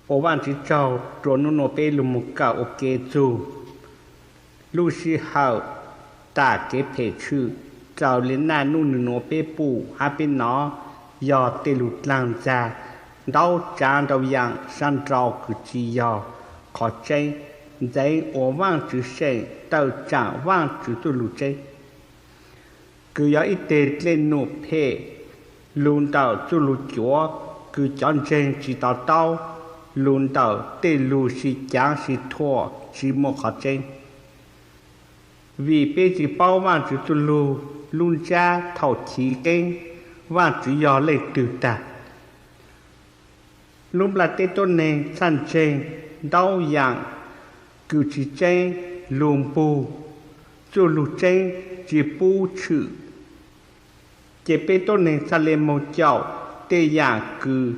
Ua Vaajtswv tsaug rua nub nua peb lug moog kawm ua ke txug lub sij hawm tas kev phem tshwm raws le naj nub nwg nua peb pum hab peb nov yog tej lug dlaag ntxag ntau tsaav ntau yaam sab nrau kws tsi yog qhov tseeb. Ntxeev ua Vaajtswv seem tawm tsaam Vaajtswv txuj lug tseeb kws yog ib teg dlej num phem lug ntawm txuj lug cuav kws cov ntseeg tsi to taub lug ntawm tej lug sib caav sib thuam tsi muaj qhov tseeb. Vim peb tsi paub Vaajtswv txuj lug lub ntsab thaum chiv keeb Vaajtswv yog leej twg tag. Lub nplaj teb tuab neeg txhaj ntseeg ntau yaam kws tsi tseeb, lug npug txuj lug tseeb tsi pub tshwm. Ces peb tuab neeg txhaj le moog caum tej yaam kws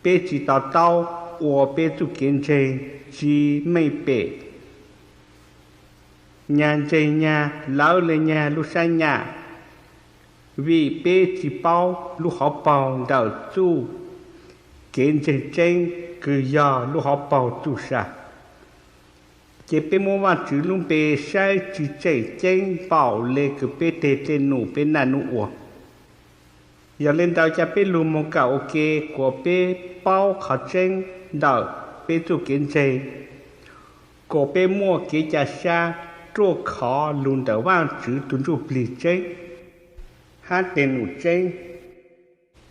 peb tsi to taub ua peb txuj kev ntseeg tsi meej pem. Nyag ntseeg nyag, lawv le nyag lub sab nyam, vim peb tsi paub lub hauv paug ntawm txuj kev ntseeg tseeb kws yog lub hauv paug txuj sa. Ces peb muab Vaajtswv lub npe saib tsi tseem ceeb npaum le kws peb teg dlej num peb naj nub ua. Yog le ntawd ca peb lug moog kawm ua ke kuas peb paub qhov tseeb ntawm peb txuj kev ntseeg, kuas peb muaj kev ca sab ruaj khov lug ntawm Vaajtswv tug ntsuj plig tseeb hab teg num tseeb,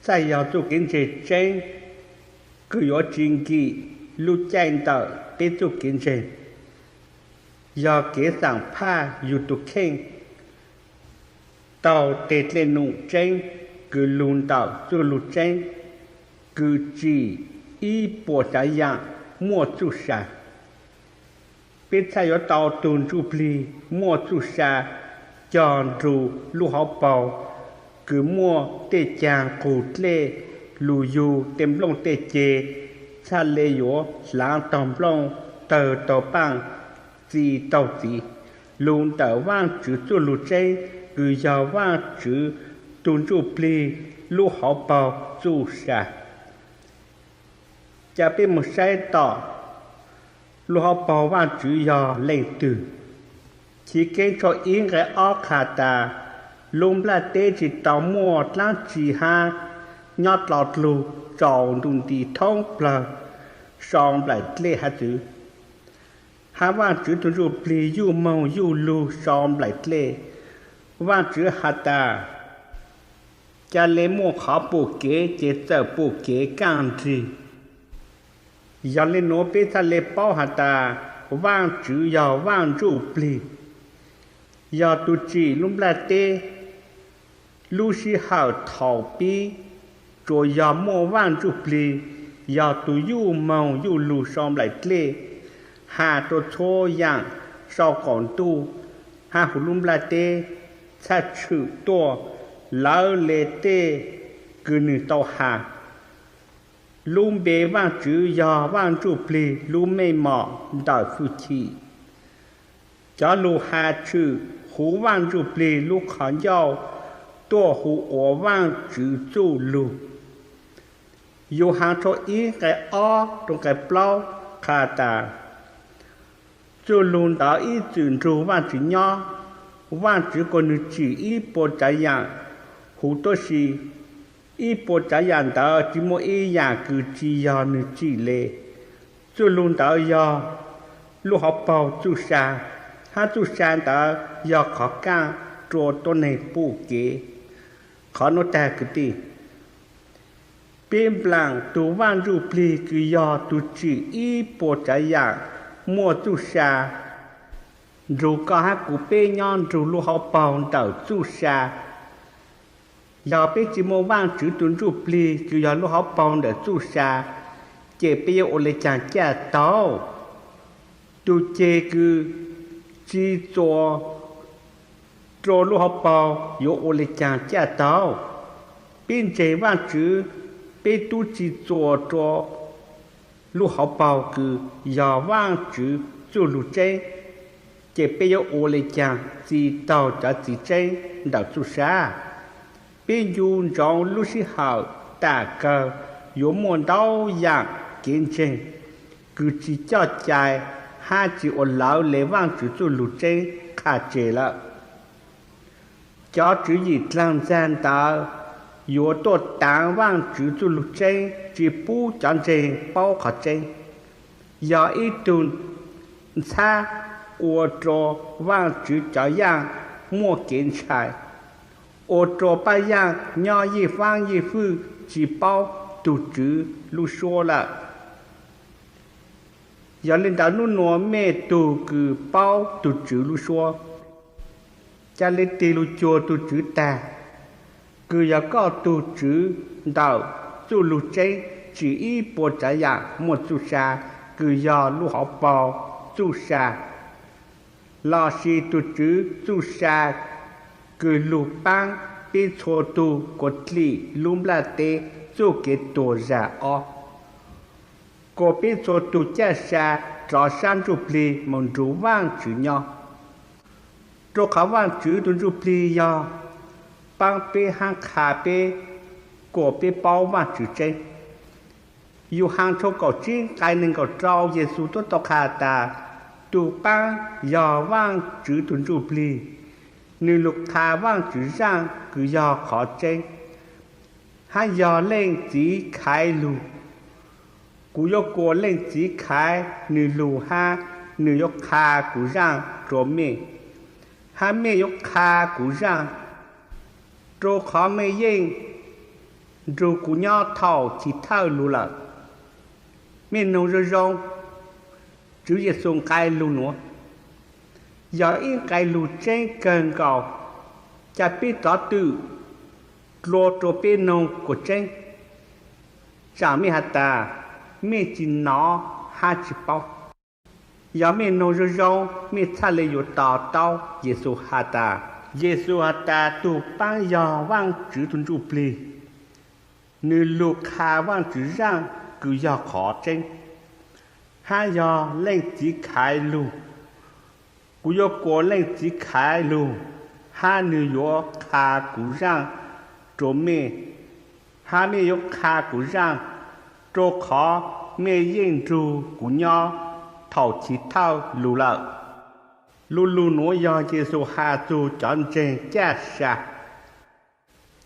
txhaj yog txuj kev ntseeg tseeb kws yuav tsi nkim lub caij ntawm peb txuj kev ntseeg. Yog kev xaam phaj yug tug kheej taug teg dlej num tseeb kws lug ntawm txuj lug tseeb kws tsim ib puas tsav yaam muaj txuj sa. Peb txhaj yuav tau tug ntsuj plig muaj txuj sa cog nrug lub hauv paug kws muaj tej caag qug dlej lug yug tej nplooj tej ce, txhaj le yuav hlaav taug nplooj tawg taug paaj txi taug txiv lug ntawm Vaajtswv txuj lug tseeb kws yog Vaajtswv tug ntsuj plig lub hauv paug txuj sa. Ca peb moog saib tom lub hauv paug Vaajtswv yog leej twg. Chiv Keeb tshooj ib nqe ob qha tas, lub nplaj teb tsi tau muaj dlaab tsi hab nyob dlau dlug tsaus ntuj nti thoob plawg sau nplaim dlej hab txwv, hab Vaajtswv tug ntsuj plig yuj moog yuj lug sau nplaim dlej. Vaajtswv has tas, ca le muaj qhov pum kev ces txawm pum kev kaaj nrig. Yog le nuav peb txhaj le paub has tas, Vaajtswv yog Vaaj Ntsuj Plig, yog tug tsim lub nplaj teb. Lub sij hawm thaum pib tsuas yog muaj Vaaj Ntsuj Plig yog tug yuj moog yuj lug sau nplaim dlej, has rua txhua yaam sau qaum ntuj, hab huv lub nplaj teb txhaj tshwm tuaj lawv le tej kws nwg tau has. Lub npe Vaajtswv yog Vaaj Ntsuj Plig lub meej mom ntawm fwj chim. Cov lug has tshwm huv Vaaj Ntsuj Plig lub qhov ncauj tuaj hu ua Vaajtswv txuj lug. Yus Has tshooj ib nqe ob rua nqe plaub qha tas, txuj lug ntawd ib txwm nrug Vaajtswv nyob. Vaajtswv kuas nwg tsim ib puas tsav yaam huv tuab si, ib puas tsav yaam ntawd tsi muaj ib yaam kws tsi yog nwg tsim le. Txuj lug ntawd yog lub hauv paug txuj sa, hab txuj sa ntawd yog qhov kaaj rua tuab neeg pum kev. Qhov nuav tag kwv tij, peb nplaam tug Vaaj Ntsuj Plig kws yog tug tsim ib puas tsav yaam muaj txuj sa nrug koj hab kuv peb nyob nrug lub hauv paug ntawm txuj sa. Yog peb tsi muaj Vaajtswv tug Ntsuj Plig kws yog lub hauv paug ntawm txuj sa, ces peb yuav ua le caag caj taug? Tug ceg kws tsi txuas rua lub hauv paug yuav ua le caag caj taug? Peb ntseeg Vaajtswv, peb tub tsi txuas rua lub hauv paug kws yog Vaajtswv txuj lug tseeb, ces peb yuav ua le caag txi taug cov txiv tseeb ntawm txuj sa? Peb ncu ntsoov lub sij hawm tam kawg yuav muaj ntau yaam kev ntseeg, kws tsis coj cai hab tsis ua lawv le Vaajtswv txuj lug tseeb qha tseg lawm. Cov tswv yim dlaag ntxag ntawd yuav tuaj taav Vaajtswv txuj lug tseeb, tsis pub cov ntseeg paub qhov tseeb. Yog ib tug ntxhab ua rua Vaajtswv cov yaaj muaj kev ntshai, ua rua paj yaaj nyob yij faab yij fwj tsis paub tug Tswv lub suab lawm. Yog le ntawd nub nua mej tug kws paub tug Tswv lub suab, ca le tig lug cuag tug Tswv taag, kws yog koj tug Tswv ntawm txuj lug tseeb, tsim ib puas tsaav yaam muaj txuj sa, kws yog lub hauv paug txuj sa, lossis tug Tswv txuj sa kws lug paab peb txhua tug kuas dlim lub nplaj teb txuj kev tuag zag ob, kuas peb txhua tug caj sa rov sab ntsuj plig moog nrug Vaajtswv nyob. Rua qhov Vaajtswv tug ntsuj plig yog paab peb hab qha peb, kuas peb paub Vaajtswv tseeb. Yauhas tshooj kaum tsib nqai neeg nkaum rau, Yexus tub tau qha tas, tug paab yog Vaajtswv tug ntsuj plig, nwg lug qha Vaajtswv zaaj kws yog qhov tseeb, hab yog Leej Txiv khaiv lug. Kuv yuav kuas Leej Txiv khaiv nwg lug hab nwg yuav qha kuv zaaj rua mej, hab mej yuav qha kuv zaaj, rua qhov mej yeej nrug kuv nyob thaum chiv thawj lug lawm. Mej noog zoo zoo, Tswv Yexus nqai lug nuav yog ib nqai lug tseeb kawg nkaus, ca peb rov twm dlua rua peb noog kuas tseeb. Tsaam mej has tas, mej tsis nov hab tsis paub. Yog mej noog zoo zoo, mej txhaj le yuav to taub. Yexus has tas, Yexus has tas, tug paab yog Vaajtswv tug ntsuj plig, nwg lug qha Vaajtswv zaaj kws yog qhov tseeb, hab yog Leej Txiv khaiv lug. Kuv yuav kuas Leej Txiv khaiv lug, hab nwg yuav qha kuv zaaj rua mej, hab mej yuav qha kuv zaaj, rua qhov mej yeej nrug kuv nyob thaum chiv thawj lug lawm. Lub lug nuav yog Yexus has txug cov ntseeg caj sa.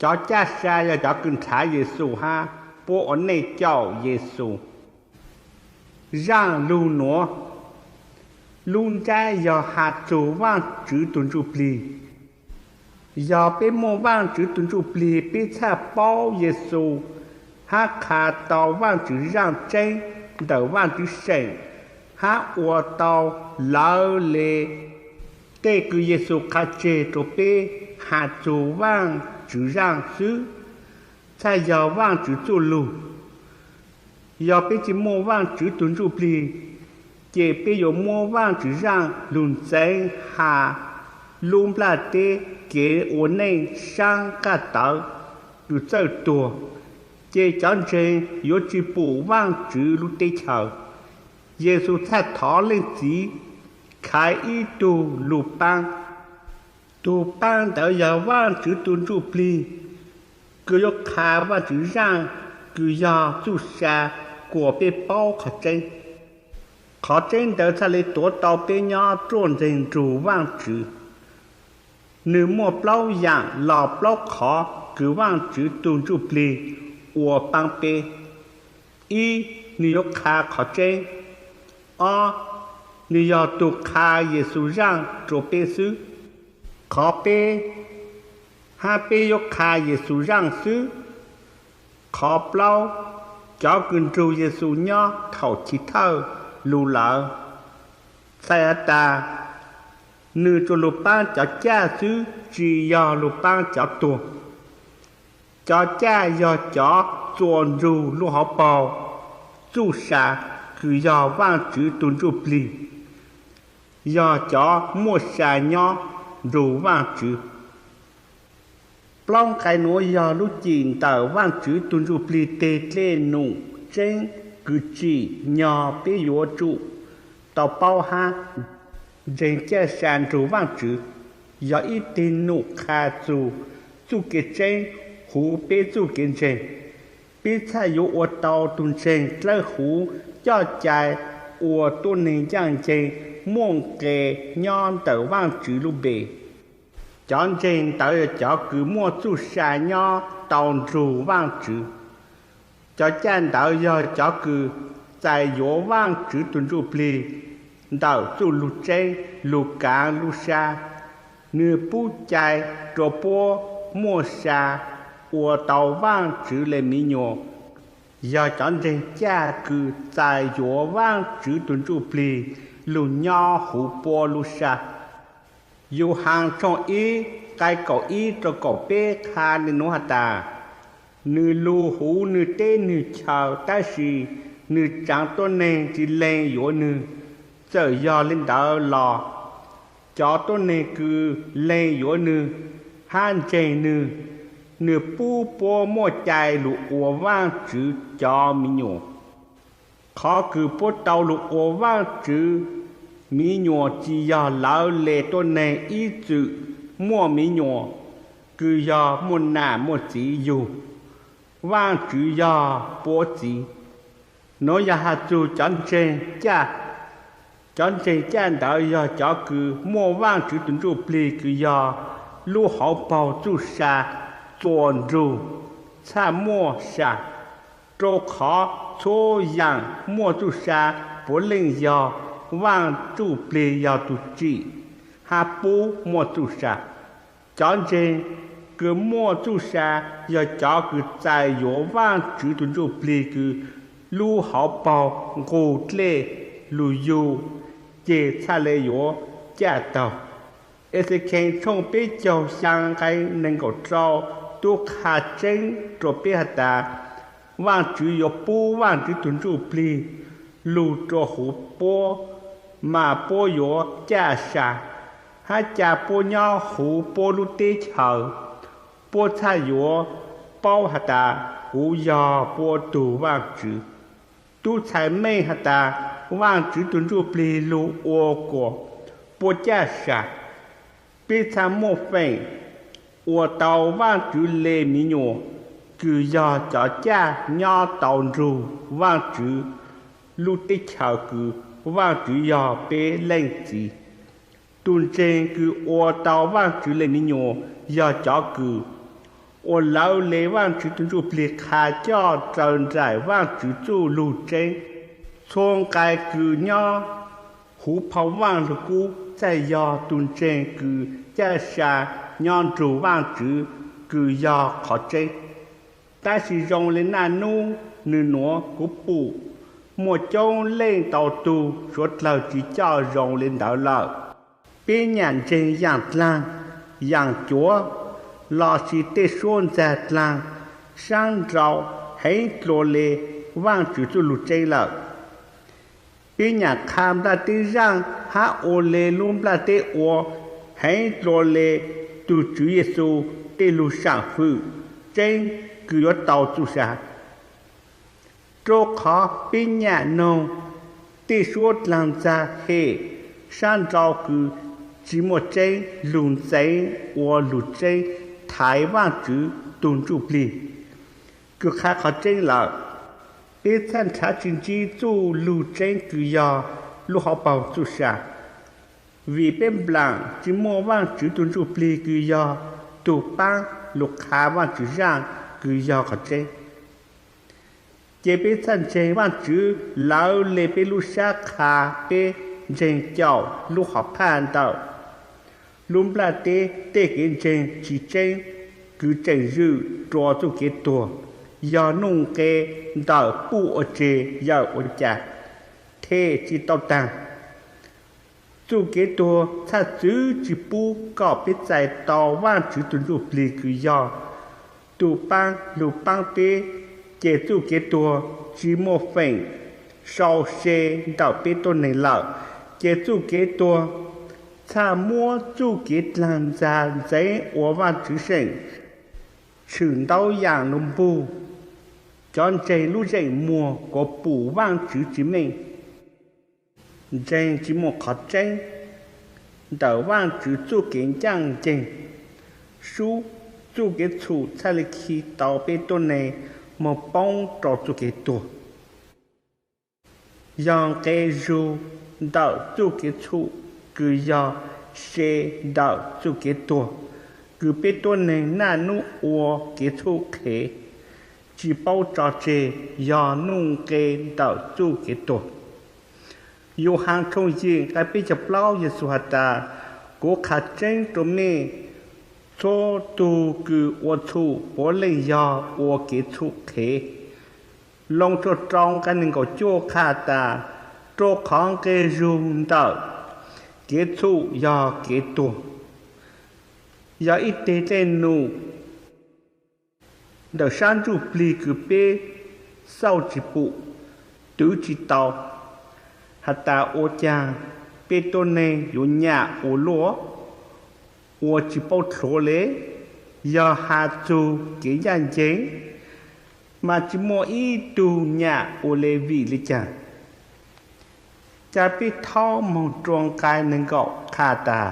Cov caj sa yog cov kws nrhav Yexus hab puab ua neej caum Yexus. Zaaj lug nuav lub ntsab yog has txug Vaajtswv tug ntsuj plig. Yog peb muaj Vaajtswv tug ntsuj plig, peb txhaj paub Yexus hab qha tau Vaajtswv zaaj tseeb ntawm Vaajtswv seem, hab ua tau lawv le tej kws Yexus qha tseg rua peb has txug Vaajtswv zaaj xwb, txhaj yog Vaajtswv txuj lug. Yog peb tsis muaj Vaajtswv tug ntsuj plig, ces peb yuav muab Vaajtswv zaaj lug ntxeev has lub nplaj teb kev ua neej saab nqaj tawv kws txawj tuag, ces cov ntseeg yuav tsis pum Vaajtswv lub teb chaws. Yexus txhaj thov Leej Txiv khaiv ib tug lug paab. Tug paab ntawd yog Vaajtswv tug ntsuj plig, kws yuav qha Vaajtswv zaaj kws yog txuj sa kuas peb paub qhov tseeb. Qhov tseeb ntawd txhaj le tuav tau peb nyob ruaj nteeg nrug Vaajtswv. Nwg muaj plaub yaam los plaub qhov kws Vaajtswv tug ntsuj plig ua paab peb. Ib, nwg yuav qha qhov tseeb. Ob, nwg yog tug qha Yexus zaaj rua peb xwb. Qhov peb, hab peb yuav qha Yexus zaaj xwb. Qhov plaub, cov kws nrug Yexus nyob thaum chiv thawj lug lawm, txhais has tas nwg tsuas lug paab cov caj xwb, tsis yog lug paab cov tuag. Cov caj yog cov txuas nrug lub hauv paug txuj sa kws yog Vaajtswv tug ntsuj plig, yog cov muaj sa nyob nrug Vaajtswv. Plaub nqai nuav yog lub cim ntawm Vaajtswv tug ntsuj plig teg dlej num tseeb kws tsim nyog peb yuav tsum tau paub hab ntseeg caj sa nrug Vaajtswv, yog ib teg num qha txug txuj kev tseeb huv peb txuj kev ntseeg. Peb txhaj yuav ua tau tus ntseeg dlawb huv coj cai ua tuab neeg ncaj ncees muaj nqis nyob ntawm Vaajtswv lub npe. Cov ntseeg ntawd yog cov kws muaj txuj sa nyob tau nrug Vaajtswv. Cov caj ntawd yog cov kws txais yuav Vaajtswv tug Ntsujj Plig ntawm txuj lug tseeb lug kaav lub sab. Nwg pub cai rua puab muaj sa ua tau Vaajtswv le miv nyuas. Yog cov ntseeg caj kws txais yuav Vaajtswv tug Ntsujj Plig lug nyob huv puab lub sab. Yauhas tshooj ib nqai kaum ib rua kaum peb qha le nuav has tas, nwg lug huv nwg teb nwg chaw, tab sis nwg tsaav tuab neeg tsi lees yuav nwg. Txawm yog le ntawd los, cov tuab neeg kws lees yuav nwg hab ntseeg nwg, nwg pub puab muaj cai lug ua Vaajtswv cov miv nyuas. Qhov kws puab tau lug ua Vaajtswv miv nyuas tsi yog lawv le tuab neeg ib txwm muaj miv nyuas, kws yog muaj nam muaj txiv yug. Vaajtswv yog puab txiv. Nuav yog has txug cov ntseeg caj. Cov ntseeg caj ntawd yog cov kws muaj Vaajtswv tug Ntsujj Plig kws yog lub hauv paug txuj sa txuas nrug txhaj muaj sa, rua qhov txhua yaam muaj txuj sa puav leej yog Vaajtswv Ntsujj Plig yog tug tsim hab pub muaj txuj sa. Cov ntseeg kws muaj txuj sa yog cov kws txais yuav Vaajtswv tug Ntsujj Plig kws lub hauv paug nqug dlej lug yug, ces txhaj le yuav caj taug. Exekees tshooj peb caug xyaa nqai neeg nkaum rau tub qha tseeb rua peb has tas, Vaajtswv yuav pub Vaajtswv tug Ntsuj Plig lug rua huv puab, mas puab yuav caj sa, hab ca puab nyob huv puab lub teb chaws. Puab txhaj yuav paub has tas kuv yog puab tug Vaajtswv. Tub txhais meej has tas Vaajtswv tug Ntsuj Plig lug ua kuas puab caj sa. Peb txhaj muaj feem ua tau Vaajtswv le miv nyuas, kws yog cov caj nyob tau nrug Vaajtswv lub teb chaws kws Vaajtswv yog peb Leej Txiv. Tug ntseeg kws ua tau Vaajtswv le miv nyuas yog cov kws ua lawv le Vaajtswv tug Ntsuj Plig qha coj raws nraim Vaajtswv txuj lug tseeb. Txhua nqai kws nyob huv phau Vaaj Lug Kub txhaj yog tug ntseeg kws caj sa nyob nrug Vaajtswv kws yog qhov tseeb. Tab sis zoo le naj nub nwg nuav kuv pum muaj coob leej ntau tug suav dlawg tsi coj zoo le ntawd lawm. Peb nyam ntseeg yaam dlaag, yaam cuav, lossis tej suab ntxag dlaag saab nrau heev dlua le Vaajtswv txuj lug tseeb lawm. Peb nyam qha nplaj teb zaaj hab ua le lub nplaj teb ua heev dlua le tug Tswv Yexus tej lug saam fwm tseeb kws yuav tau txuj sa. Rua qhov peb nyam noog tej suab dlaag ntxag hem saab nrau kws tsi muaj tseeb lug ntxeev ua lug tseeb thaiv Vaajtswv tug Ntsuj Plig kws qha qhov tseeb lawm. Peb txhaj nrhav tsi ntsib txuj lug tseeb kws yog lub hauv paug txuj sa, vim peb nplaam tsi muaj Vaajtswv tug Ntsuj Plig kws yog tug paab lug qha Vaajtswv zaaj kws yog qhov tseeb. Ces peb txhaj ntseeg Vaajtswv lawv le peb lub sab qha peb ntseeg caum lub hom phaj ntawm lub nplaj teb tej kev ntseeg tsi tseeb kws tseem zwm rua txuj kev tuag, yog nuj nqe ntawm puj ua tseg yawm ua cas, them tsi tau taag. Txuj kev tuag txhaj txwv tsi pub kom peb txais tau Vaajtswv tug Ntsuj Plig kws yog tug paab lug paab peb, ces txuj kev tuag tsi muaj feem sau se ntawm peb tuab neeg lawm. Ces txuj kev tuag txhaj muab txuj kev dlaag ntxag ntxeev ua Vaajtswv seem, tshwm ntau yaam lug npug cov ntseeg lub zeem muag kuas pum Vaajtswv tsi meej. Ntseeg tsi muaj qhov tseeb ntawm Vaajtswv txuj kev ncaaj nceeg. Sub, txuj kev txhum txhaj le khi tau peb tuab neeg moog poob rua txuj kev tuag. Yog nqe zug ntawm txuj kev txhum kws yog se ntawm txuj kev tuag, kws peb tuab neeg naj nub ua kev txhum qhev, tsi paub tso tseg, yog nuj nqe ntawm txuj kev tuag. Yauhas tshooj yim nqai peb caug plaub, Yexus has tas, Kuv qha tseeb rua mej, txhua tug kws ua txhum puav leej yog ua kev txhum qhev. Loos tshooj rau nqai neeg nkaum cuaj qha tas, rua qhov nqe zug ntawm kev txhum yog kev tuag. Yog ib teg dlej num ntawm sab ntsuj plig kws peb xauj tsi pum, twv tsi tau, has tas ua caag peb tuab neeg yuav nyam ua luaj, ua tsi paub dlhuav le. Yog has txug kev ncaaj nceeg, mas tsi muaj ib tug nyam ua le. Vim le caag? Ca peb thaub moog rua nqai neeg nkaum qha tas,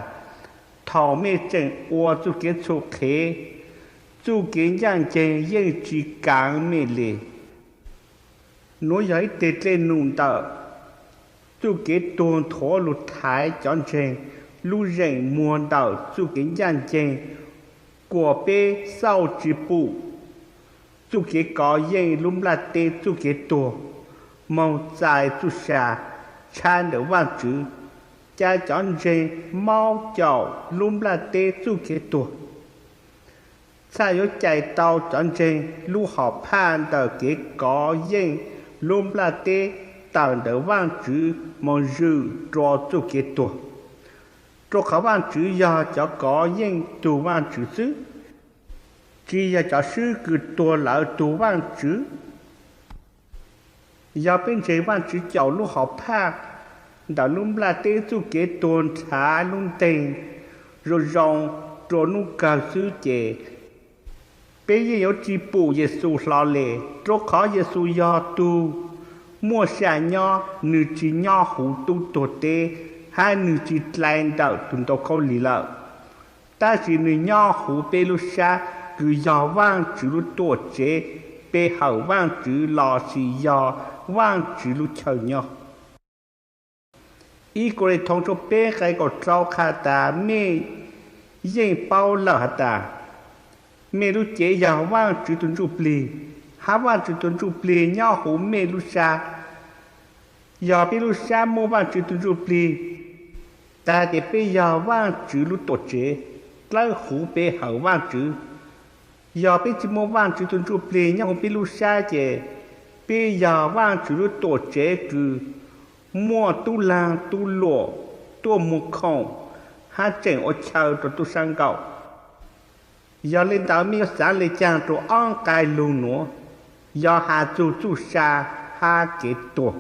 thaum mej tseem ua txuj kev txhum qhev, txuj kev ncaaj nceeg yeej tsi kaav mej le. Nuav yog ib teg dlej num ntawm txuj kev tuag nthuav lug thaiv cov ntseeg lub zeem muag ntawm txuj kev ncaaj nceeg kuas peb xauj tsi pum. Txuj kev kov yeej lub nplaj teb txuj kev tuag, moog txais txuj sa tshab ntawm Vaajtswv, ca cov ntseeg maub caum lub nplaj teb txuj kev tuag. Txhaj yuav cais tau cov ntseeg lub hom phaj ntawm kev kov yeej lub nplaj teb tawm ntawm Vaajtswv moog zwm rua txuj kev tuag. Rua qhov Vaajtswv yog cov kov yeej tug Vaajtswv xwb, tsi yog cov swb kws tuag lawm tug Vaajtswv. Yog peb ntseeg Vaajtswv caum lub hom phaj ntawm lub nplaj teb txuj kev tuag nrhav lub nteeg zoo zoo rua nub kawg xwb ces peb yeej yuav tsi pum Yexus hlo le, rua qhov Yexus yog tug muaj sa nyob, nwg tsi nyob huv tub tuag teb, hab nwg tsi dlai ntawm tug ntoo khaub lig lawm. Tab sis nwg nyob huv peb lub sab kws yog Vaajtswv lub Tuam Tsev, pe hawm Vaajtswv lossis yog Vaajtswv lub chaw nyob. Ib Kauleethoos tshooj peb nqai kaum rau qha tas, mej yeej paub lawm has tas, mej lub cev yog Vaajtswv tug Ntsuj Plig, hab Vaajtswv tug Ntsuj Plig nyob huv mej lub sab. Yog peb lub sab muaj Vaajtswv tug Ntsuj Plig, tas ces peb yog Vaajtswv lub Tuam Tsev, dlawb huv pe hawm Vaajtswv. Yog peb tsi muaj Vaajtswv tug Ntsuj Plig nyob huv peb lub sab ces peb yog Vaajtswv lub Tuam Tsev kws muaj tub laag tub luam tuaj muag khoom hab tseem ua chaw rua tub sab nkaum. Yog le ntawd mej yuav xaav le caag rua ob nqai lug nuav, yog has txug txuj sa hab kev tuag.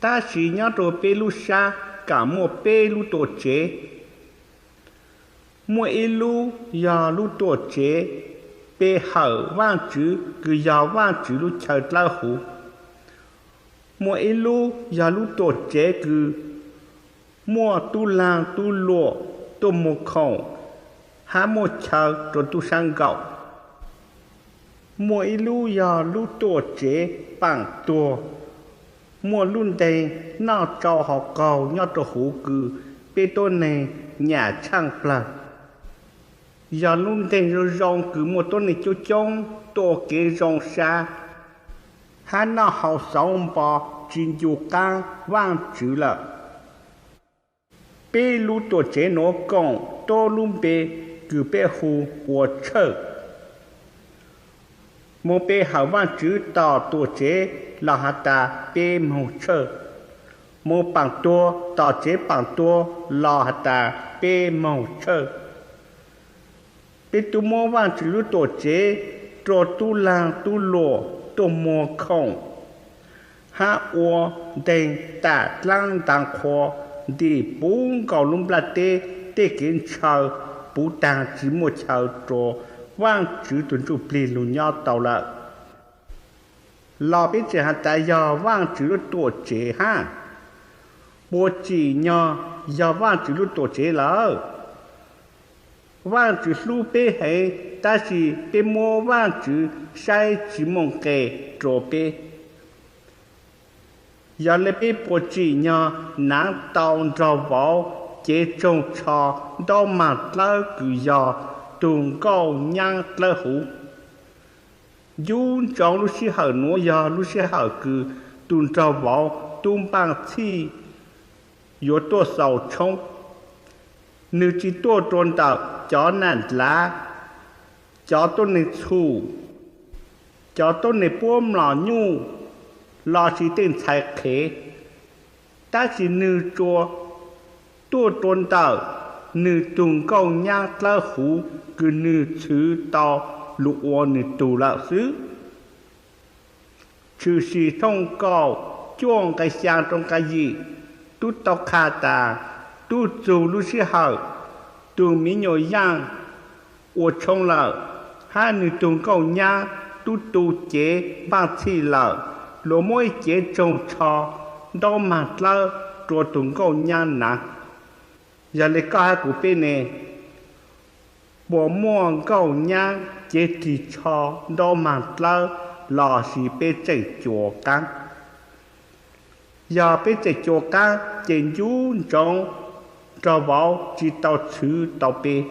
Tab sis nyob rua peb lub sab kaam muaj peb lub tuam tsev. Muaj ib lub yog lub tuam tsev pe hawm Vaajtswv kws yog Vaajtswv lub chaw dlawb huv. Muaj ib lub yog lub tuam tsev kws muaj tub laag tub luam tuaj muag khoom hab muaj chaw rua tub sab nkaum. Muaj ib lub yog lub tuam tsev paam tuag, muaj lub nteeg noj tsau haus qaug nyob rua huv kws peb tuab neeg nyam tshaaj plawg. Yog lub nteeg zoo zoo kws muaj tuab neeg coob coob tuaj ua kev zoo sab hab noj haus xauv npo tsi ncu qaab Vaajtswv lawm. Peb lub tuam tsev nuav koom tuab lub npe kws peb hu ua tshawj. Moog pe hawm Vaajtswv tom tuam tsev los has tas pe moog tshawj. Moog paam tuag tom tsev paam tuag los has tas pe moog tshawj. Peb tub muab Vaajtswv lub tuam tsev rua tub laag tub luam tuaj muag khoom hab ua nteeg tam dlaab ntaag qhua ntim puv nkaus lub nplaj teb tej kev ntshaw puv taag tsi muaj chaw rua Vaajtswv tug Ntsuj Plig lug nyob tau lawm. Los peb tseem has tas yog Vaajtswv lub tuam tsev hab? Puas tsim nyog yog Vaajtswv lub tuam tsev lawm? Vaajtswv hlub peb heev, tab sis peb muab Vaajtswv saib tsi muaj nqe rua peb. Yog le peb puas tsim nyog naav tau nraug vauv cev tsoog tsho ntaub maag dlawb kws yog tug nkauj nyaab dlawb huv? Ncu ntsoov lub sij hawm nuav yog lub sij hawm kws tug nraug vauv tub npaaj txhij yuav tuaj xaus tshoob. Nwg tsi tuaj rua ntawm cov nam dlav, cov tuab neeg txhum, cov tuab neeg puab mlom nyuj, lossis tej ntxhais qhev, tab sis nwg tsuas tuaj rua ntawm nwg tug nkauj nyaab dlawb huv kws nwg txwv tau lug ua nwg tug lawm xwb. Tshwm sim tshooj kaum cuaj nqai xyaa rua nqai yim tub tau qha tas, tub txug lub sij hawm tug miv nyuas yaaj ua tshoob lawm, hab nwg tug nkauj nyaab tub tu cev npaaj txhij lawm, luag muab ib cev tsoog tsho ntaub maag dlawb rua tug nkauj nyaab naav. Yog le koj hab kuv peb ne, puas muaj nkauj nyaab cev rig tsho ntaub maag dlawb lossis peb tseem cuas qaab? Yog peb tseem cuas qaab ces ncu ntsoov nraug vauv tsi tau txwv tau peb,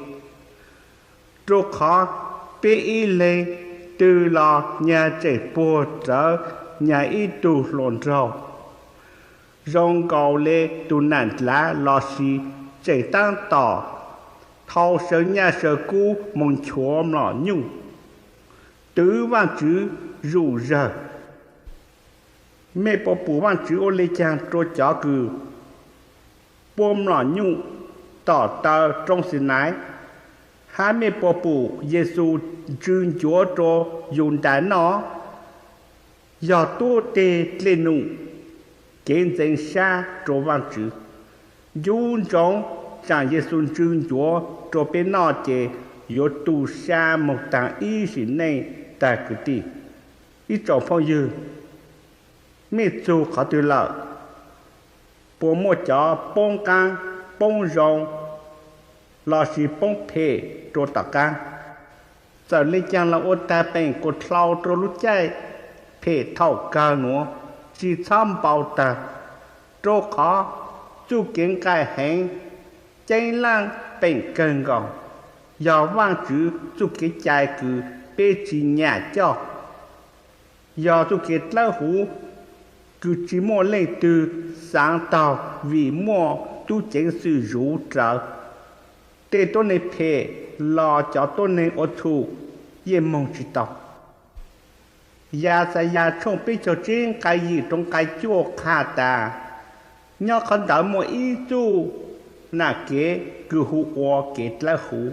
rua qhov peb ib leeg twg los nyag tseem puag rawv nyag ib tug hluas nraug zoo nkaus le tug nam dlav lossis tseem taab tom thau sawv nyaj sawv kub moog nchuav mlom nyuj, twv Vaajtswv zuj zawg. Mej puas pum Vaajtswv ua le caag rua cov kws puab mlom nyuj tom taw roob Xinaiv, hab mej puas pum Yexus ntsw ncuav rua Yudas noj? Yog tuab teg dlej num, kev ntxeev sab rua Vaajtswv. Ncu ntsoov tsaam Yexus ntsw ncuav rua peb noj ces yuav tu sab moog taag ib sim neej taag kwv tij. Ib tsoom phooj ywg, mej txug qhov twg lawm? Puas muaj cov poob qaab, poob zoo, lossis poob phem rua tom qaab? Txawm le caag los ua taag peem kuas dlhau rua lub caij phem thaum kawg nuav tsi txhob npau taag, rua qhov txuj kev nqaij heev ceeb laaj peem kawg nkaus, yog Vaajtswv txuj kev cai kws peb tsi nyam coj, yog txuj kev dlawb huv kws tsi muaj leej twg xaav taug vim muaj tub ceev xwm zuv rawv. Tej tuab neeg phem los cov tuab neeg ua txhum yeej moog tsi tau. Yaxayas tshooj peb caug tsib nqai yim rua nqai cuaj qha tas, nyob qhov ntawd muaj ib txuj nam kev kws hu ua kev dlawb huv,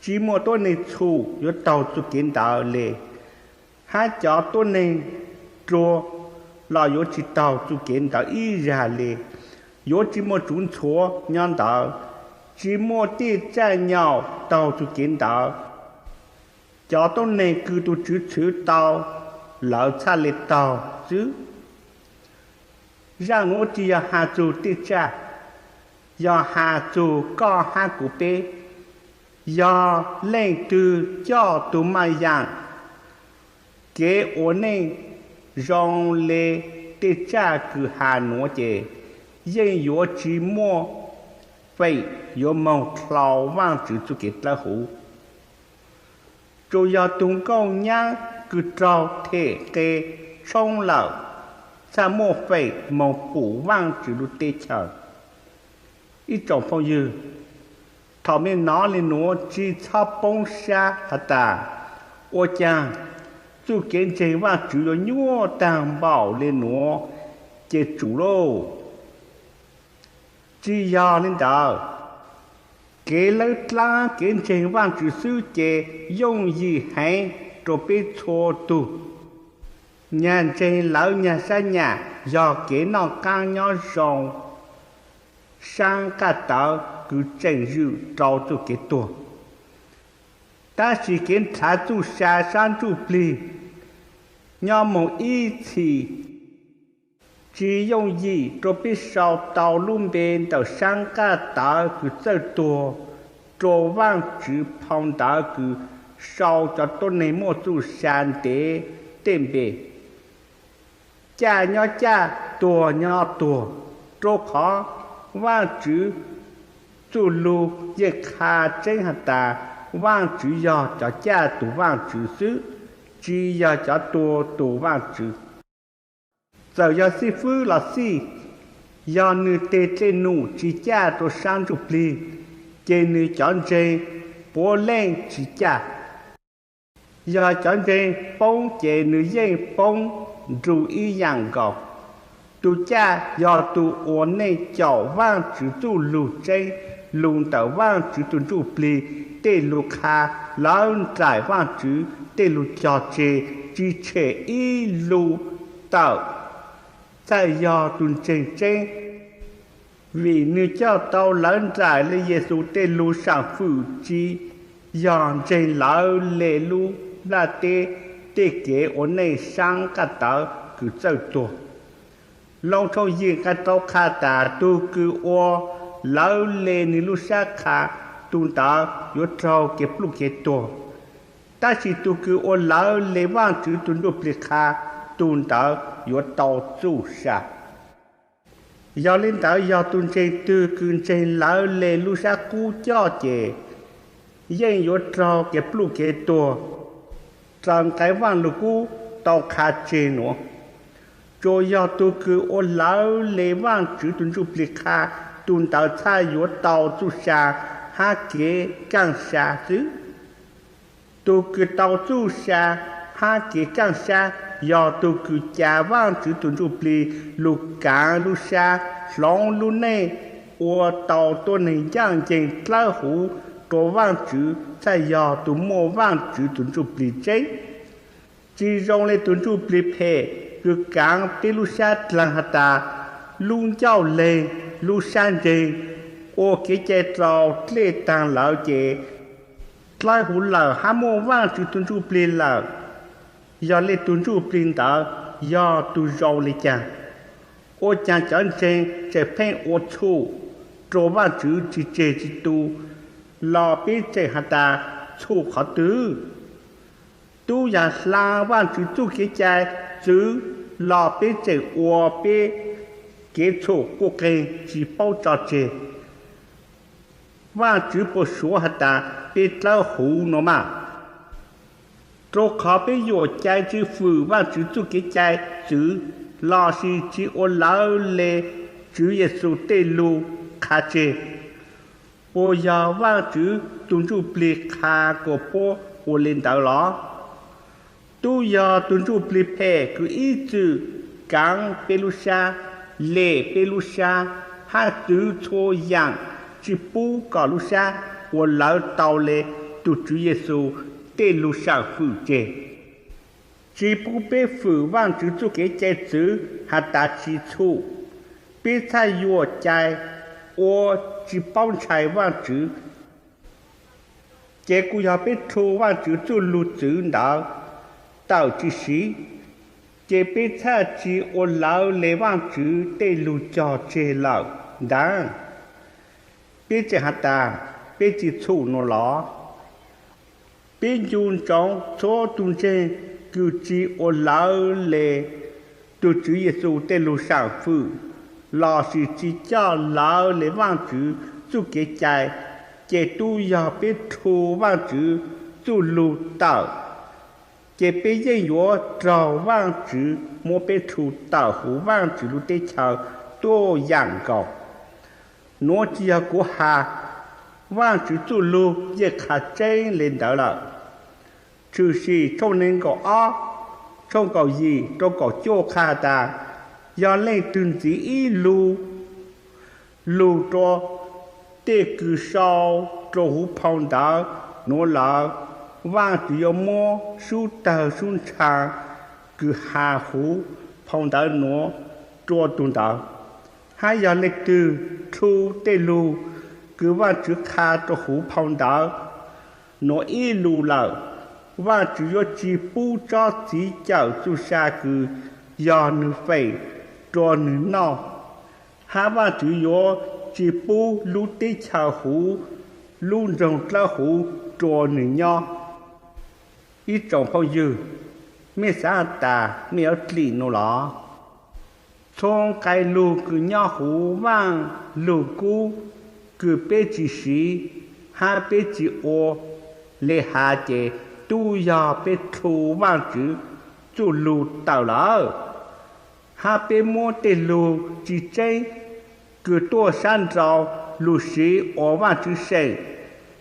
tsi muaj tuab neeg txhum yuav taug txuj kev ntawd le, hab cov tuab neeg ruag los yuav tsi taug txuj kev ntawd ib zag le. Yuav tsi muaj tsuv ntxhuav nyob ntawd, tsi muaj tej tsaj nyaum taug txuj kev ntawd. Cov tuab neeg kws tus Tswv txwv tau, lawv txhaj le taug xwb. Zaaj nuav tsi yog has txug tej tsaj, yog has txug koj hab kuv peb. Yog leej twg coj tug maj yaam kev ua neej zoo le tej tsaj kws has nuav ces yeej yuav tsi muaj feem yuav moog dlhau Vaajtswv txuj kev dlawb huv. Tsuas yog tug nkauj nyaab kws raug them qe tshoob lawm txhaj muaj feem moog pum Vaajtswv lub teb chaws. Ib tsoom phooj ywg, thaum mej nov le nuav tsi txhob poob sab has tas, ua caag txuj kev ntseeg Vaajtswv yuav nyuaj taag npaum le nuav ces tsum lauj. Tsi yog le ntawd, kev lawb dlaab kev ntseeg Vaajtswv xwb ces yooj yim heev rua peb txhua tug. Nyag ntseeg lawv nyag sab nyam yog kev noj qaab nyob zoo saab nqaj tawv kws tseem zwm rua txuj kev tuag. Tab sis kev nrhav txuj sa saab ntsuj plig nyob moog ib txhis, tsi yooj yim rua peb sau tau lub npe ntawm saab nqaj tawv kws txawj tuag rua Vaajtswv phau ntawv kws sau cov tuab neeg muaj txuj sa ntev tej npe. Caj nyob caj, tuag nyob tuag, rua qhov Vaajtswv txuj lug yeej qha tseeb has tas Vaajtswv yog cov caj tug Vaajtswv xwb, tsi yog cov tuag tug Vaajtswv. Txawm yog xib fwb los xij, yog nwg teg dlej num tsi caj rua sab ntsuj plig, ces nwg cov ntseeg puav leej tsi caj. Yog cov ntseeg poob ces nwg yeej poob nrug ib yaam nkaus. Tug caj yog tug ua neej caum Vaajtswv txuj lug tseeb lug ntawm Vaajtswv tug ntsuj plig tej lug qha lawv nraim Vaajtswv tej lug cog tseg tsi tshem ib lug tawm, txhaj yog tug ntseeg tseeb, vim nwg coj tau lawv nraim le Yexus tej lug saam fwm tsi yog ntseeg lawv le lub nplaj teb tej kev ua neej saab qaab tawv kws txawj tuag. Loos tshooj yim nqai rau qha tas tug kws ua lawv le nwg lub sab qha, tug ntawd yuav raug kev pluj kev tuag, tab sis tug kws ua lawv le Vaajtswv tug ntsuj plig qha, tug ntawd yuav tau txuj sa. Yog le ntawd yog tug ntseeg twg kws ntseeg lawv le lub sab qub coj ces yeej yuav raug kev pluj kev tuag raws nqe Vaaj Lug Kub tau qha tseg nuav. Tsuas yog tug kws ua lawv le Vaajtswv tug ntsuj plig qha, tug ntawd txhaj yuav tau txuj sa hab kev kaaj sa xwb. Tug kws tau txuj sa hab kev kaaj sa yog tug kws ca Vaajtswv tug ntsuj plig lug kaav lub sab, hloov lub neej, ua tau tuab neeg ncaaj nceeg dlawb huv rua Vaajtswv, txhaj yog tug muaj Vaajtswv tug ntsuj plig tseeb. Tsi zoo le tug ntsuj plig phem kws kaav peb lub sab dlaag has tas lub ncauj leeg, lub sab ntseeg, ua kev cai rau dlej taag lawm ces dlawb huv lawm hab muaj Vaajtswv tug ntsuj plig lawm. Yog le tug ntsuj plig ntawd yog tug zoo le caag? Ua caag cov ntseeg tseem pheej ua txhum rua Vaajtswv tsi tseg tsi tu los peb tseem has tas txhum qhov twg? Tub yog hla Vaajtswv txuj kev cai txwv los peb tseem ua peb kev txhum quj qeeg tsi paub tso tseg? Vaajtswv puas suav has tas peb dlawb huv nuav mas? Rua qhov peb yuam cai tsi fwm Vaajtswv txuj kev cai txwv lossis tsi ua lawv le Tswv Yexus tej lug qha tseg, puas yog Vaajtswv tug ntsuj plig qha kuas puab ua le ntawd los? Tub yog tug ntsuj plig phem kws ib txwm kaav peb lub sab, lem peb lub sab, hab txwv txhua yaam tsi pub kom lub sab ua lawv tau le tug Tswv Yexus tej lug saam fwm tseg. Tsi pub peb fwm Vaajtswv txuj kev cai txwv has tas tsi txhum, peb txhaj yuam cai ua tsi paub ntshai Vaajtswv, ces kuj yog peb rhu Vaajtswv txuj lug txwv ntawd tawm tsi siv, ces peb txhaj tsi ua lawv le Vaajtswv tej lug cog tseg lawm ntag. Peb tseem has tas peb tsi txhum nuav los? Peb ncu ntsoov txhua tug ntseeg kws tsi ua lawv le tug Tswv Yexus tej lug saam fwm lossis tsi coj lawv le Vaajtswv txuj kev cai, ces tub yog peb rhu Vaajtswv txuj lug tawm, ces peb yeej yuav raug Vaajtswv muab peb rhu tawm huv Vaajtswv lub teb chaws tuaj yaam nkaus. Nuav tsi yog kuv has, Vaajtswv txuj lug yeej qha tseeb le ntawd lawm. Tshwm sim tshooj neeg nkaum ob, tshooj kaum yim rau kaum cuaj qha has tas, yog leej twg ntxiv ib lug lug rua tej kws sau rua huv phau ntawv nuav lawm, Vaajtswv yuav muab sub tawg sub ntsha kws has huv phau ntawv nuav rua tug ntawd. Hab yog leej twg rhu tej lug kws Vaajtswv qha rua huv phau ntawv nuav ib lug lawm, Vaajtswv yuav tsi pub tsob txiv cawm txuj sa kws yog nwg feem rua nwg noj, hab Vaajtswv yuav tsi pub lub teb chaws huv lub nroog dlawb huv rua nwg nyob. Ib tsoom phooj ywg, mej xaav has tas mej yuav dlim nua los? Txhua nqai lug kws nyob huv Vaaj Lug Kub kws peb tsi siv hab peb tsi ua le has ces tub yog peb dlhu Vaajtswv txuj lug tawm lawm, hab peb muab tej lug tsi tseeb kws tuaj sab nrau lug siv ua Vaajtswv seem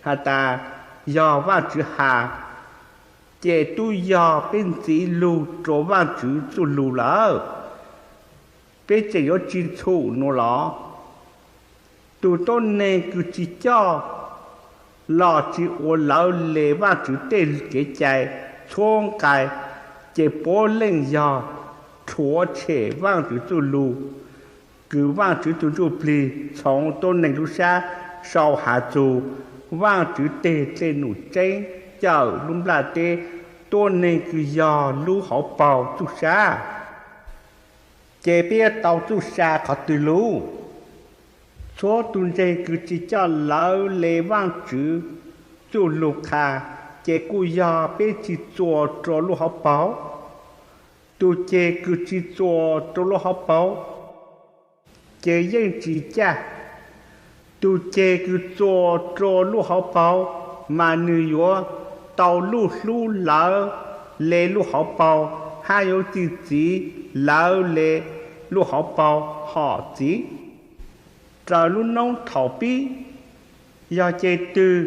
has tas yog Vaajtswv has, ces tub yog peb ntxiv lug rua Vaajtswv txuj lug lawm. Peb tseem yuav tsi txhum nua los? Tug tuab neeg kws tsi coj los tsi ua lawv le Vaajtswv tej kev cai txhua nqai, ces puav leej yog rhuav tshem Vaajtswv txuj lug kws Vaajtswv tug Ntsujplig txhoov tuab neeg lub sab sau has txug Vaajtswv teg dlej num tseeb cawm lub nplaj teb, tuab neeg kws yog lub hauv paug txuj sa. Ces peb yuav tau txuj sa qhov twg lug? Txhua tug ntseeg kws tsi coj lawv le Vaajtswv txuj lug qha, ces kuj yog peb tsi txuas rua lub hauv paug. Tug ceg kws tsi txuas rua lub hauv paug ces yeej tsi caj. Tug ceg kws txuas rua lub hauv paug mas nwg yuav tau luj hlub lawv le lub hauv paug hab yuav txi txiv lawv le lub hauv paug hom txiv. Raws lub noob thaum pib, yog ceg twg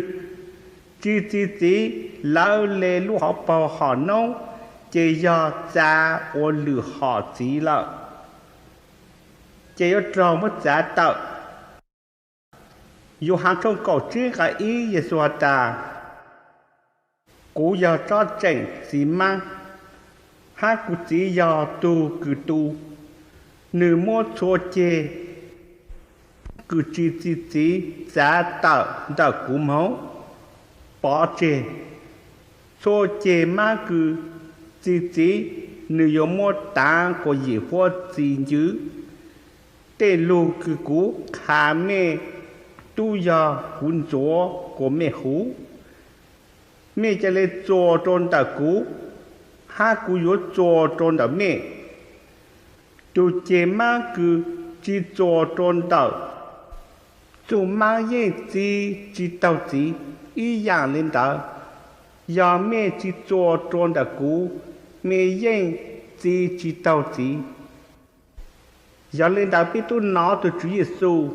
tsi txi txiv lawv le lub hauv paug hom noob, ces yog txav ua lwm hom txiv lawm, ces yuav raug muab txav tawm. Yauhas tshooj kaum tsib nqai ib, Yexus has tas, Kuv yog tsob tseem txiv maab, hab kuv Txiv yog tug kws tu. Nwg muab txhua ceg kws tsi txi txiv txav tawm ntawm kuv moog pov tseg. Txhua ceg maab kws txi txiv, nwg yuav muab taav kuas yim huab txi ncwv. Tej lug kws kuv qha mej tub yog kuv ntxuav kuas mej huv. Mej ca le txuas rua ntawm kuv, hab kuv yuav txuas rua ntawm mej. Tug ceg maab kws tsi txuas rua ntawm txuj maab yeej txi tsi taug txiv. Ib yaam le ntawd, yog mej tsi txuas rua ntawm kuv, mej yeej txi tsi taug txiv. Yog le ntawd peb tub nov tug Tswv Yexus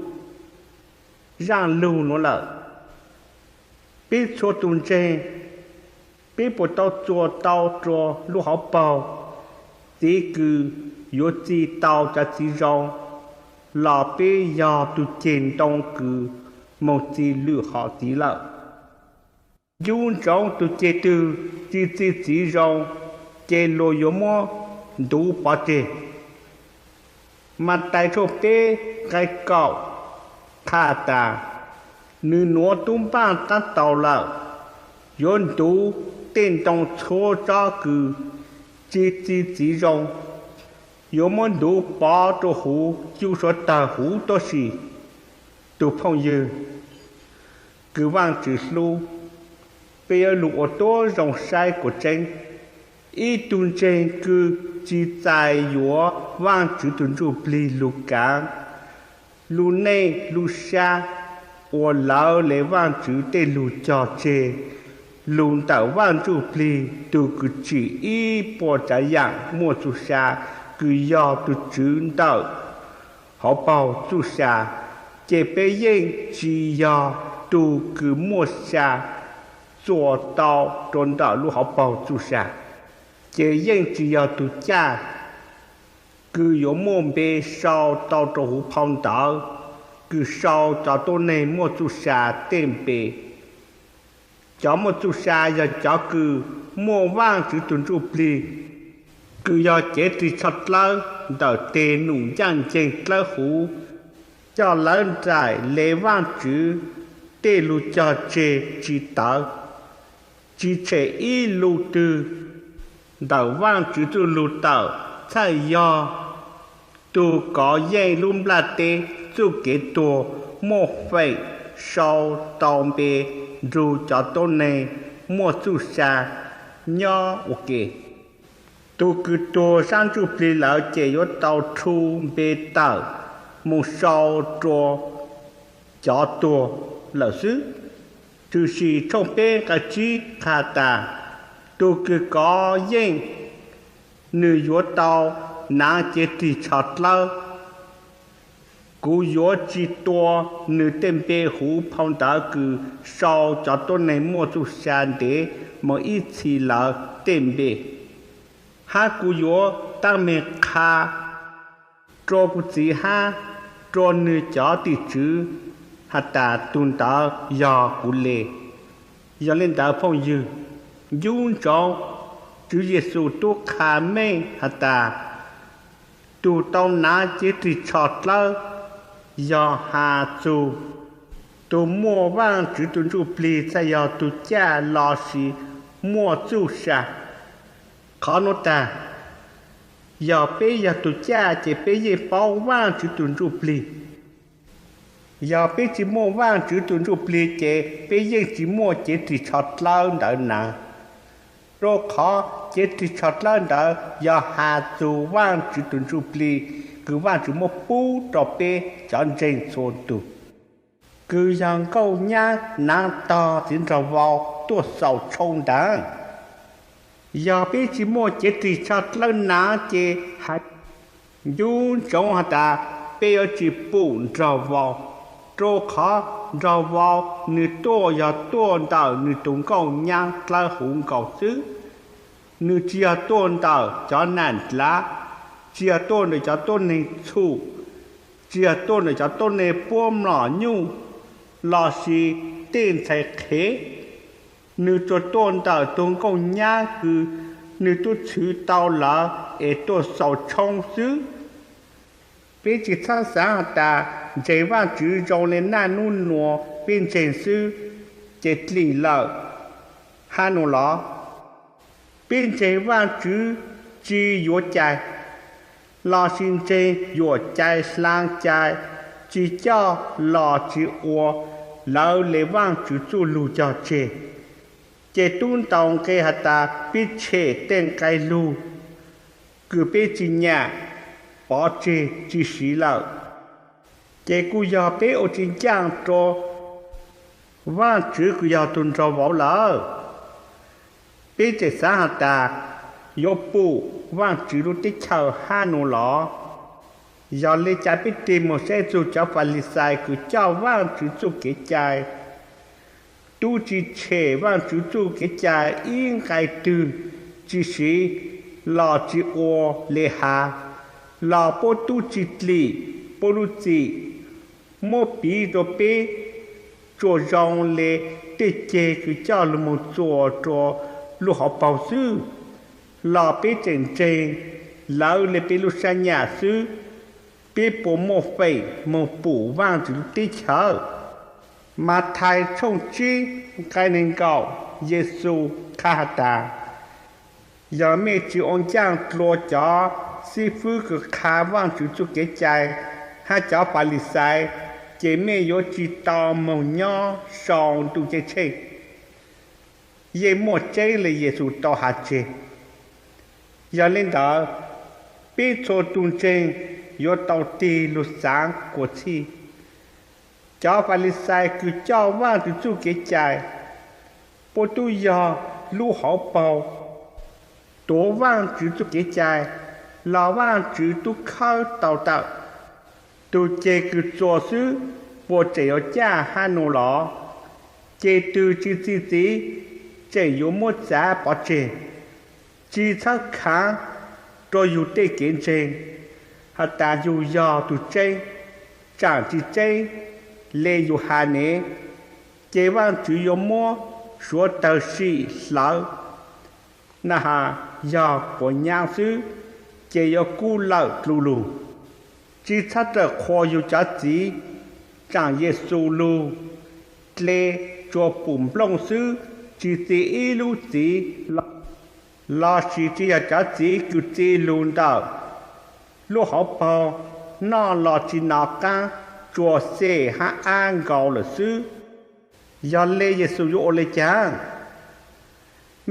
zaaj lug nuav lawm. Peb txhua tug ntseeg, peb puas tau txuas tau rua lub hauv paug txiv kws yuav txi tau cov txiv zoo, los peb yog tug ceg ntoo kws moog txi lwm hom txiv lawm? Ncu ntsoov tug ceg twg tsi txi txiv zoo, ces luas yuav muab ntuv pov tseg. Matais tshooj peb nqai kaum qha tas, Nws nuav tub npaaj taab tau lawm, yuav ntuv tej ntoo txhua tsob kws tsi txi txiv zoo, yuav muab ntuv pov rua huv cu suav tawg huv tuab si. Tug phooj ywg kws Vaajtswv hlub, peb yuav lug ua tuab zoo saib kuas tseeb. Ib tug ntseeg kws tsi txais yuav Vaajtswv tug Ntsujplig lug kaav, lug neej lug sab, ua lawv le Vaajtswv tej lug cog tseg lug ntawm Vaaj Ntsujplig tug kws tsim ib puas tsaav yaam muaj txuj sa, kws yog tug Tswv ntawm hauv paug txuj sa, ces peb yeej tsi yog tug kws muaj sa txuas tau rua ntawm lub hauv paug txuj sa, ces yeej tsi yog tug caj kws yuav muaj npe sau tau rua huv phau ntawv kws sau cov tuab neeg muaj txuj sa tej npe. Cov muaj txuj sa yog cov kws muaj Vaajtswv tug Ntsujplig, kws yog cev ris tsho dlawb ntawm teg num ncaaj nceeg dlawb huv, coj lawv nraim le Vaajtswv tej lug cog tseg tsi tawv, tsi tshem ib lug twg ntawm Vaajtswv txuj lug tawm, txhaj yog tug kov yeej lub nplaj teb txuj kev tuag muaj feem sau tau npe nrug cov tuab neeg muaj txuj sa nyob ua ke. Tus kws tuag sab ntsuj plig lawm ces yuav tau rhu npe tawm mus sau rua cov tuag lawm xwb. Tshwm sim tshooj peb nqai tsib qha tas, tus kws kov yeej nws yuav tau naav cev rig tsho dlawb. Kuv yuav tsi tua nws tej npe huv phau ntawv kws sau cov tuab neeg muaj txuj sa ntev moog ib txhis lawm tej npe, hab kuv yuav tab meeg qha rua kuv Txiv hab rua nwg cov tim tswv has tas, tug ntawd yog kuv le. Yog le ntawd phooj ywg, ncu ntsoov Tswv Yexus tub qha meej has tas, tug tau naav cev rig tsho dlawb yog has txug tug muaj Vaajtswv tug Ntsujplig txhaj yog tug caj lossis muaj txuj sa. Qhov nuav taag, yog peb yog tug caj ces peb yeej paub Vaajtswv tug Ntsujplig. Yog peb tsi muaj Vaajtswv tug Ntsujplig ces peb yeej tsi muaj cev rig tsho dlawb ntawd naav. Rua qhov cev rig tsho dlawb ntawd yog has txug Vaajtswv tug Ntsujplig kws Vaajtswv muab pub rua peb cov ntseeg txhua tug, kws yog nkauj nyab naav tog txiv nraug vau tuaj xaus tshoob ntawd. Yog peb tsi muaj cev rig tsho dlawb naav ces has ncu ntsoov has tas peb yuav tsi pum nraug vau, rua qhov nraug vau nwg tuaj yog tuaj ntawm nwg tug nkauj nyab dlawb huv nkaus xwb. Nwg tsi yog tuaj ntawm cov nam dlav, tsi yog tuaj ntawm cov tuab neeg txhum, tsi yog tuaj ntawm cov tuab neeg puab mlom nyuj lossis tej ntxhais qhev. Nwg tsuas tuaj ntawm tug nkauj nyab kws nwg tub txwv tau lawm es tuaj xaus tshoob xwb. Peb tsi txhawb xaav has tas ntseeg Vaajtswv zoo le naj nub nuav peb ntseeg xwb ces dlim lawm hab nua los? Peb ntseeg Vaajtswv tsi yuav cai, lossis ntseeg yuam cai hlaa cai, tsi coj los tsi ua lawv le Vaajtswv txuj lug cog tseg, ces tub ntaus nqe has tas peb tshem tej nqai lug kws peb tsi nyam, pov tseg tsi siv lawm, ces kuj yog peb ua tsi ncaaj rua Vaajtswv kws yog tug nraug vauv lawm. Peb tseem xaav has tas yuav pum Vaajtswv lub teb chaws hab nua los? Yog le caag peb tig moog saib txug cov Falixais kws coj Vaajtswv txuj kev cai, tub tsi tshem Vaajtswv txuj kev cai ib nqai twg, tsi siv los tsi ua le has, los puab tub tsi dlim puab lub txim, muab piv rua peb tsuas zoo le tej ceg kws coj lug moog txuas rua lub hauv paug xwb, los peb tseem ntseeg lawv le peb lub sab nyam xwb, peb puas muaj feem moog pum Vaajtswv lub teb chaws? Mathais tshooj tsib nqai neeg nkaum, Yexus qha has tas, yog mej tsi ua ncaaj dlua cov xib fwb kws qha Vaajtswv txuj kev cai hab cov Falixais, ces mej yuav tsi tau moog nyob sau ntuj ceeb tsheej. Yeej muaj tseeb le Yexus tau has tseg. Yog le ntawd, peb txhua tug ntseeg yuav tau tig lug xaav kuas txhij, cov Falixais kws coj Vaajtswv txuj kev cai, puab tub yog lub hauv paug tuav Vaajtswv txuj kev cai, los Vaajtswv tub khawb tau tawm? Tug ceg kws txuas xwb puas tseem yuav caj hab nua los? Ces tug tsi txi txiv tseem yuav muab txav pov tseg, tsi txhawb khaav rua yug tej kev ntseeg has tas yug yog tug tseeb, tsaam tsi tseeb le yug has ne, ces Vaajtswv yuav muab suav tawg sim hlawv. Na has yog quav nyaab xwb, ces yuav kub lawm dlu lug. Tsi txhob rawm qhuas yug cov txiv, tsaam Yexus lug dle tsuas pum nplooj xwb, tsi txi ib lub txiv lossis tsi yog cov txiv kws txi lug ntawm lub hauv paug noj los tsi nov qaab. tsuas xes hab ab nkaus lawm xwb. Yog le Yexus yuav ua le caag?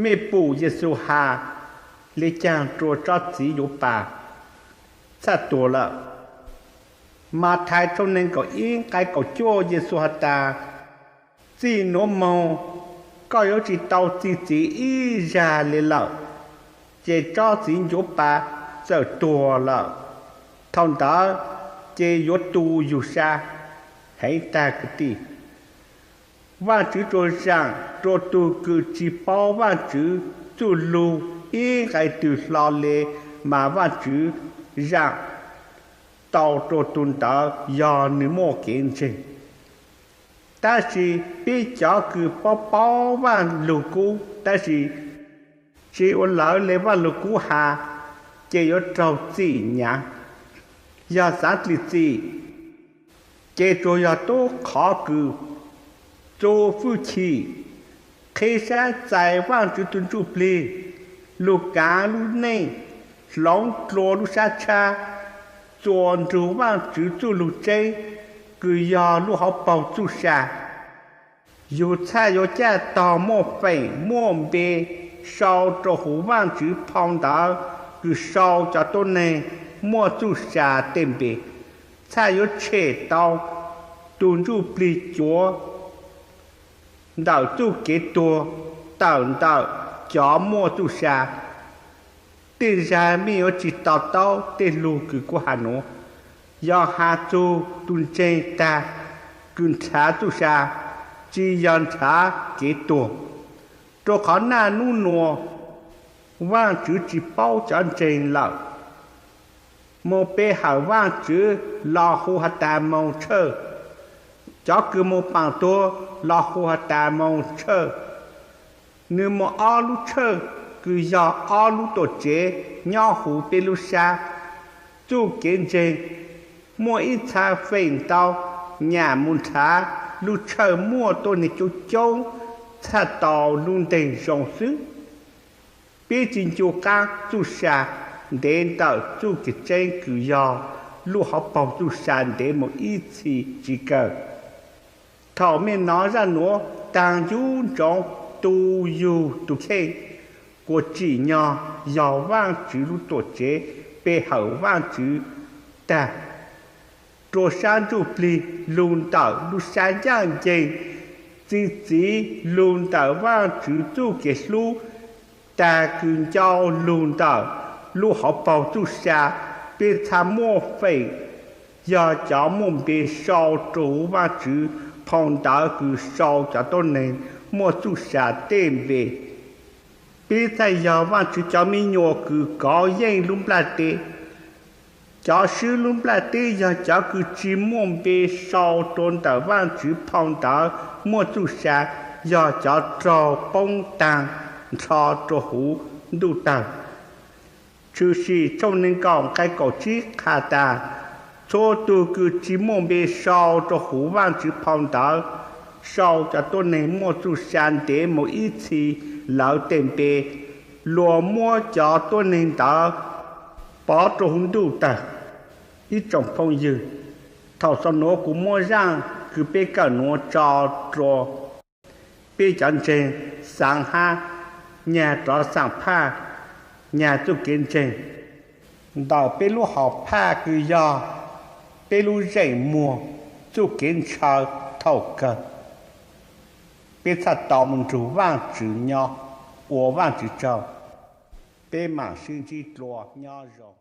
Mej pum Yexus has le caag rua tsob txiv ncuav pas txhaj tuag lawm? Mathais tshooj neeg kaum ib nqai kaum cuaj, Yexus has tas, txij nuav moog koj yuav tsi tau txi txiv ib zag le lawm. Ces tsob txiv ncuav pas txawm tuag lawm, thaus ntawd ces yuav tu yug sa heev taag kwv tij. Vaajtswv tsuas zaam rua tug kws tsi paub Vaajtswv txuj lug ib nqai twg hlo le, mas Vaajtswv zaam tau rua tug ntawd yog nwg muaj kev ntseeg. Tab sis peb cov kws paub paub Vaaj Lug Kub tab sis tsi ua lawv le Vaaj Lug Kub has, ces yuav raug txim nyaav. Yog xaav dlim txim, ces tsuas yog tub qhov kws txu fwj chim, qheb sab txais Vaajtswv tug Ntsuj Plig lug kaav lub neej, hloov dlua lub sab tshab, txuas nrug Vaajtswv txuj lug tseeb kws yog lub hauv paug txuj sa. Yug txhaj yuav caj tog muaj feem muaj npe sau rua huv Vaajtswv phau ntawv kws sau cov tuab neeg muaj txuj sa tej npe. Txhaj yuav tshem tau tug Ntsuj Plig cuav ntawm txuj kev tuag tawm ntawm cov muaj txuj sa. Tej zag mej yuav tsi to taub tej lug kws kuv has nuav. Yog has txug tug ntseeg tag kws nrhav txuj sa, tsi yog nrhav kev tuag. Rua qhov naj nub nuav Vaajtswv tsi paub cov ntseeg lawm. Moog pe hawm Vaajtswv los hu has tas moog tshawj. Cov kws moog paam tuag los hu has tas moog tshawj. Nwg muaj ob lub tshawj kws yog ob lub tuam tsev nyob huv peb lub sab. Txuj kev ntseeg muaj ib txha feem ntau nyam mus nrhav lub tshawj muaj tuab neeg coob coob txhaj tau lub nteeg zoo xwb. Peb tsi ncu qaab txuj sa ntev ntawm txuj kev tseeb kws yog lub hauv paug txuj sa ntev mus ib txhis tsi kawg. Thaum mej nov zaj nuav taag ncu ntsoov tu yug tug kheej, kuas tsim nyog yog Vaajtswv lub tuam tsev pe hawm Vaajtswv tag, rua sab ntsuj plig lug ntawm lub sab ncaaj nceeg, txi txiv lug ntawm Vaajtswv txuj kev hlub, tag kws ncau lug ntawm lub hauv paug txuj sa, peb txhaj muaj feem yog cov muaj npe sau rua huv Vaajtswv phau ntawv kws sau cov tuab neeg muaj txuj sa tej npe. Peb txhaj yog Vaajtswv cov me nyuam kws kov yeej lub nplaj teb. Cov swb lub nplaj teb yog cov kws tsi muaj npe sau rua ntawm Vaajtswv phau ntawv muaj txuj sa, yog cov raug poob taag nrho rua huv ntuj tawg. Tshwm sim tshooj neeg nkaum nqai kaum tsib qha tas, txhua tug kws tsi muaj npe sau rua huv Vaajtswv phau ntawv sau cov tuab neeg muaj txuj sa ntev mus ib txhis lawv tej npe, luag muab cov tuab neeg ntawd pov rua huv ntuj tawg. Ib tsoom phooj ywg, thaum xaus nuav kuv muab zaaj kws peb kawm nuav tso rua peb cov ntseeg xaav hab nyag rov xaam phaj, nyag txuj kev ntseeg ntawm peb lub hom phaj kws yog peb lub zeem muag txuj kev ntshaw thaum kawg. Peb txhaj tau mus nrug Vaajtswv nyob ua Vaajtswv tsaug. Peb maam sib ntsib dlua, nyob zoo.